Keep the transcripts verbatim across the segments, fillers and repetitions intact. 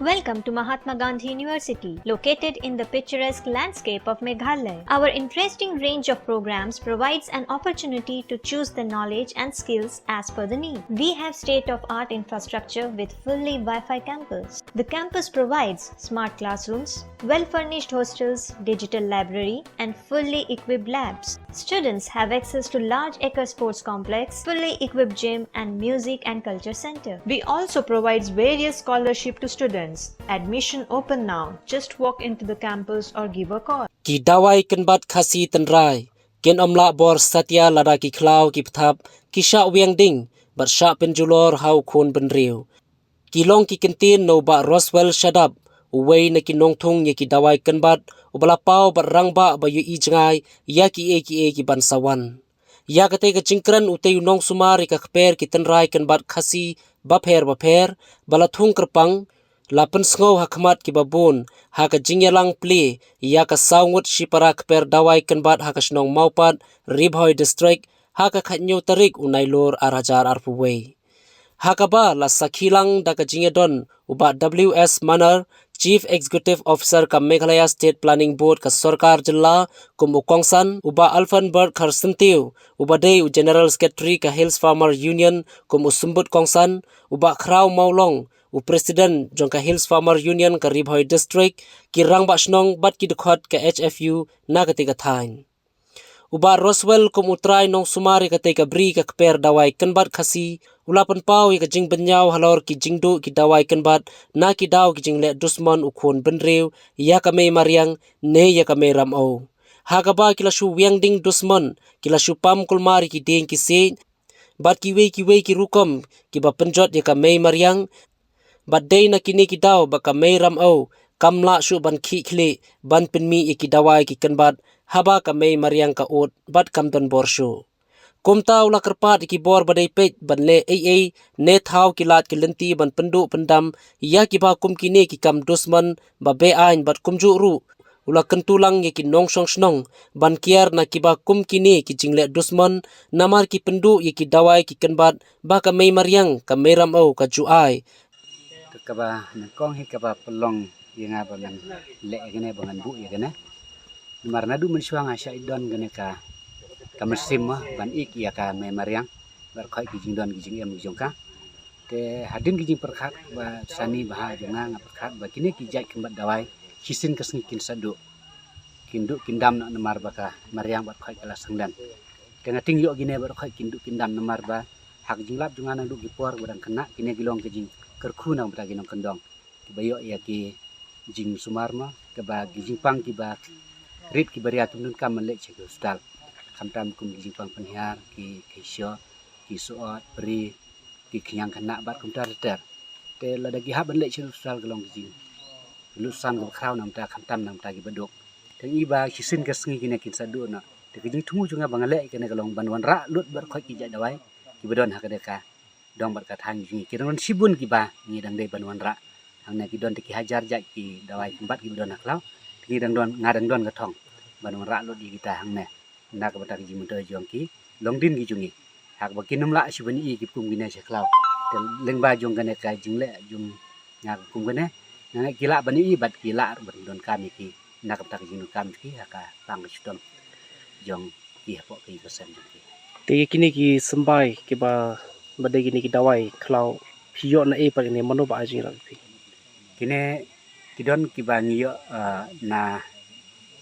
Welcome to Mahatma Gandhi University, located in the picturesque landscape of Meghalaya. Our interesting range of programs provides an opportunity to choose the knowledge and skills as per the need. We have state-of-art infrastructure with fully Wi-Fi campus. The campus provides smart classrooms, well-furnished hostels, digital library, and fully equipped labs. Students have access to large acre sports complex, fully equipped gym, and music and culture center. We also provides various scholarship to students. Admission open now. Just walk into the campus or give a call. Ki dawai kynbat Khasi tynrai kin ym lah bor satia lada ki khlaw ki pthap ki shah wiang ding bad shah pynjulor ha u khun bynriew. Ki long ki kyntien na u Bah Roswell Shadap, uwei na ki nongthung ïa ki dawai kynbat, uba la paw bad rangbah ba ïohi jngai ïa kiei kiei kiban sa wan. Ïa katei ka jingkren utei u nongsumar ïa ka kper ki tynrai kynbat Khasi bapher bapher ba la thung kyrpang, la pynsngew ha khmat kiba bun ha ka jingïalang plie ïa ka saw ngut shipara kper dawai kynbat ha ka shnong Mawpat, Ri Bhoi District, ha ka khathynñiew tarik u Nailur ar hajar arphew wei. Ha kaba la sakhi lang da ka jingïadon u Bah W S Manar, Chief Executive Officer ka Meghalaya State Planning Board ka sorkar jylla kum u kongsan, u Bah Alfenberg Kharsyntiew uba dei u General Secretary ka Hills Farmer Union kum u symbud kongsan, u Bah Khraw Mawlong, u President jong ka Hills Farmer Union ka Ri Bhoi District, ki rangbah shnong bad ki dkhot ka H F U na katei ka thaiñ. U Bah Roswell kum u trai nongsumar ïa katei ka bri ka kper dawai kynbat Khasi, u la pynpaw ïa ka jingbynñiaw halor ki jingduh ki dawai kynbat na ki daw ki jingleh dusmon u khun bynriew ïa ka mei mariang ne ïa ka mei ram-aw. Ha kaba ki la shu wiang ding dusmon, ki la shu pam kulmar ïa ki dieng ki siej bad kiwei kiwei ki rukom kiba pynjot ïa ka mei mariang. Bad dei na kine ki daw ba ka mei ram-aw kam lah shuh ban khih khlieh ban pynmih ïa ki dawai ki kynbat haba ka mei mariang ka ud bad kam don bor shuh. Kumta u la kyrpad ïa ki bor ba dei peit ban leh ei ei ne thaw ki lad ki lynti ban pynduh pyndam ïa kiba kum kine ki kam dusmon ba be-aiñ bad kumjuh ruh u la kyntu lang ïa ki nongshong shnong ban kiar na kiba kum kine ki jingleh dusmon namar ki pynduh ïa ki dawai ki kynbat ba ka mei mariang ka mei ram-aw ka ju ai. Te kaba nyngkong hi kaba pynlong ïa nga ba ngan leh ïa kane ba ngan buh ïa kane. Namar naduh mynshuwa nga shah don kane ka, ka mynsiem mo ban ïeit ïa ka mei mariang bad khoit ki jingdon ki jingem ki jong ka. Te hadien ki jingpyrkhat ba sani bha jong nga, nga pyrkhat ba kine ki jait kynbat dawai shisien ka sngi kin sa duh. Kin duh kin dam noh namar ba ka mariang bad khoit ka la sangdang. Te nga tieng ïoh kine bad khoit kin duh kin dam namar ba ha ka jinglap jong nga naduh ki por ba dang khynnah kine ki long ka jingkyrkhu na ka bynta ki nongkyndong kiba ïoh ïa ki jingsumar mo, kaba ki jingpang kiba rit kiba ria kim donkam ban leit sha ki hospital. Khamtam kum ki jingpang pynhiar, ki, ki shoh, ki soh, pyrthei, ki khñiang khynnah bad kumta ter ter. Te lada ki hap ban leit sha hospital ka long ka jing, ka lutsan kaba khraw na ka bynta khamtam na ka bynta kiba duk. Te ngi ba shisien ka sngi kine kin sa duh noh. Te ka jingthmu jong nga ba nga leh kane ka long ban wanrah lut bad khoit ki jait dawai kiba don ha kane ka dong bad ka thaiñ jong ngi. Ki dang don shibun kiba ngi dang dei ban wanrah. Hangne ki don te ki hajar jait ki dawai kynbat kiba don ha khlaw. Te ngi dang don, nga dang don ka thong ban wanrah lut ïa kita hangne na ka bynta ka jingmyntoi jong ki longdien ki jong ngi. Ha kaba kin ym lah shuh ban ïohi ki kum kine sha khlaw. Te lyngba jong kane ka jingleh jong nga kum kane, nga ngeit ki lah ban ïohi bad ki lah ban donkam ïa ki na ka bynta ka jingdonkam jong ki ha ka pang ka shitom jong ki hapoh ka ïing ka sem jong ki. Te ïa kine ki symbai kiba, ba dei kine ki dawai khlaw, phi ïoh na ei pat kine, mano ba ai jingïarap ïa phi? Kine ki don kiba ngi ïoh, ah, na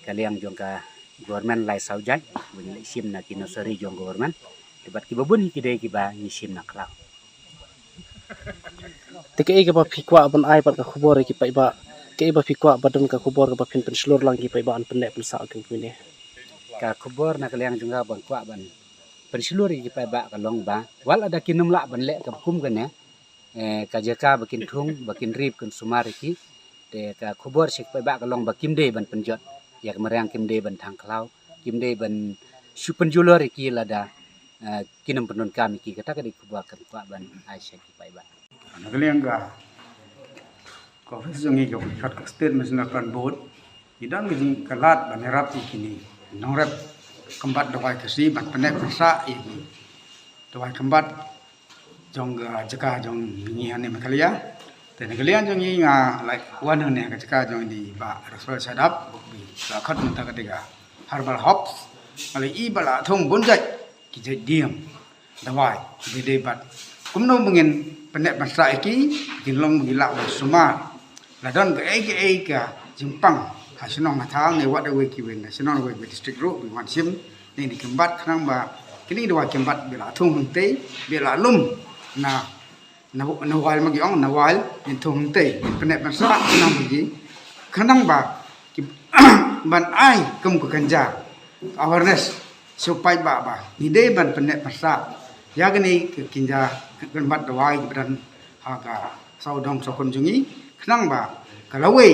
ka liang jong ka government lai saw jait, ba ngi leit shim na ki nursery jong government. Te bad kiba bun hi ki dei kiba ngi shim na khlaw. Te kaei kaba phi kwah ban ai pat ka khubor ïa ki paidbah? Kaei ba phi kwah ba don ka khubor kaba phin pynshlur lang ki paidbah ban pynneh pynsah ïa ki kine? Ka khubor na ka liang jong nga ban kwah ban pynshlur ïa ki paidbah ka long ba wat lada kin ym lah ban leh ka kum kane, eh, ka jaka ba kin thung, ba kin rip, kin sumar ïa ki. Te ka khubor sha ki paidbah ka long ba kim dei ban pynjot ïa ka mariang, kim dei ban thang khlaw, kim dei ban shu pynjulor ïa ki lada, eh, kin ym pyndonkam ïa ki. Kata ka dei ka khubor kan kwah ban ai sha ki paidbah. Na ka liang ka, ka office jong ngi ka State National Plan Board, ngi don ka jingkyrpad ban ïarap ïa kine nongrep kynbat dawai Khasi ban pynneh pynsah ïa ki dawai kynbat jong ka jaka jong ngi hangne Meghalaya. Te na ka liang jong ngi nga la wan hangne ha ka jaka jong i Bah Russell Shadap, ba la khot mynta ka jaka Herbal Herbs. Nga la i ba la thung bun jait ki jait dieng dawai, dei dei bad kumno ba ngin pynneh pynsah ïa ki, kin long ba ki lah ban sumar. La don kaei kaei ka jingpang ha shnong ha thaw ne wat away ki wen, ha shnong away ki district ruh ba wan shim ne ni kymbat, khnang ba kine ki dawai kymbat ba la thung hangtei, ba la lum na na, na wal, ma ki ong na wal, ngin thung hangtei, ngin pynneh pynsah, khnang ba ki, khnang ba ki ban ai kum ka kynja awareness sha u paidbah ba ngi dei ban pynneh pynsah ïa kine ki kynja kynbat dawai kiba don ha ka sawdong sawkun jong ngi, khnang ba ka lawei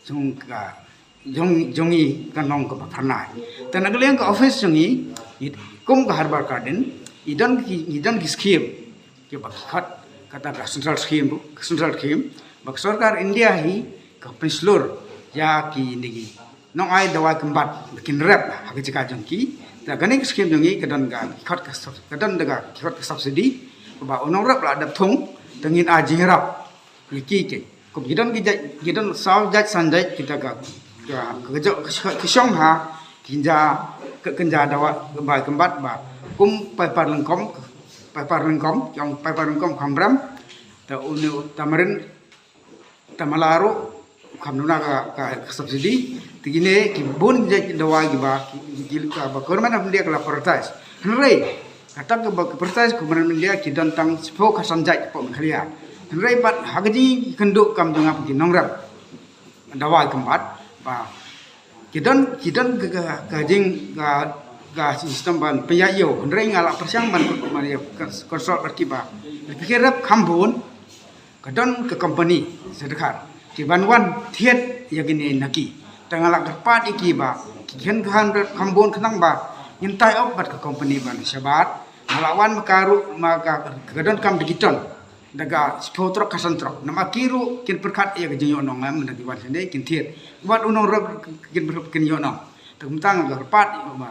jong ka jong, jong ngi kan long kaba phyrnai. Te na ka liang ka office jong ngi, ngi kum ka Herbal Garden, ngi don ki, ngi don ki scheme kiba ki khot kata ka central scheme, central scheme ba ka sorkar India hi ka pynshlur ïa kine ki nongai dawai kymbat ba kin rep ha ka jaka jong ki. Te kane ka scheme jong ngi ka don ka, ki khot ka sub-, ka don da ka, ki khot ka subsidy, ba u nongrep la dep thung, te ngin ai jingïarap ïa ki. Te kum ki don ki jait, ki don saw jait san jait kita ka, ka, ka, ka, ka shong ha kynja, ka kynja dawai kymbat ba kum paipar lyngkot, paipar lyngkot, ïa paipar lyngkot kham brem, te une u tamarin, tamala ruh kham duna ka, ka, ka subsidy. Te kine ki bun jait dawai kiba ki, ki, ka ba Government of India ka la prioritize. Hynrei kata kaba ka prioritize Government of India ki don tang shiphew khatsan jait hapoh Meghalaya. Hynrei bad ha ka jingkynduh kam jong nga ki nongrep dawai kymbat ba ki don, ki don ka, ka, ka jing, ka, ka system ban pynïaid ïew. Hynrei nga la pyrshang ban, ban ïa consult bad ki ba ki rep kham bun, ka don ka company sha dkhar ki ban wan thied ïa kine na ki. Te nga la kyrpad ïa ki ba ki khein ka hynrei kham bun, khnang ba ngin tie up bad ka company ban shabar. Nga la wan ma ka ruh, ma ka, ka donkam digital da ka shiphew trok khatsan trok. Namar ki ruh kin pyrkhat ïa ka jingïohnong, em, da ki wan shane kin thied. Wat u nongrep kin pyrkhat, kin ïohnong. Te kumta nga la kyrpad ïa ba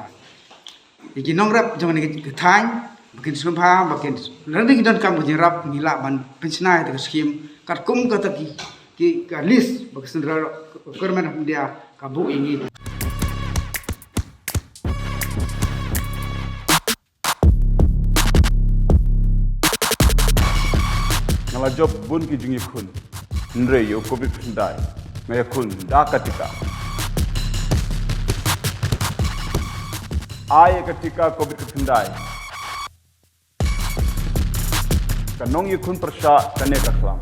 ïa ki nongrep jong kane ka thaiñ ba kin sngewbha, ba kin, lada ki donkam ka jingïarap, ngi lah ban pynshna ïa ka skim katkum kata ki, ki, ka list ba ka Central Government of India ka buh ïa ngi. Nga la jop bun ki jingïakhun. Hynrei ïa u covid khyndai nga ïakhun da ka tika. Ai ïa ka tika covid khyndai. Ka nongïakhun pyrshah kane ka khlam.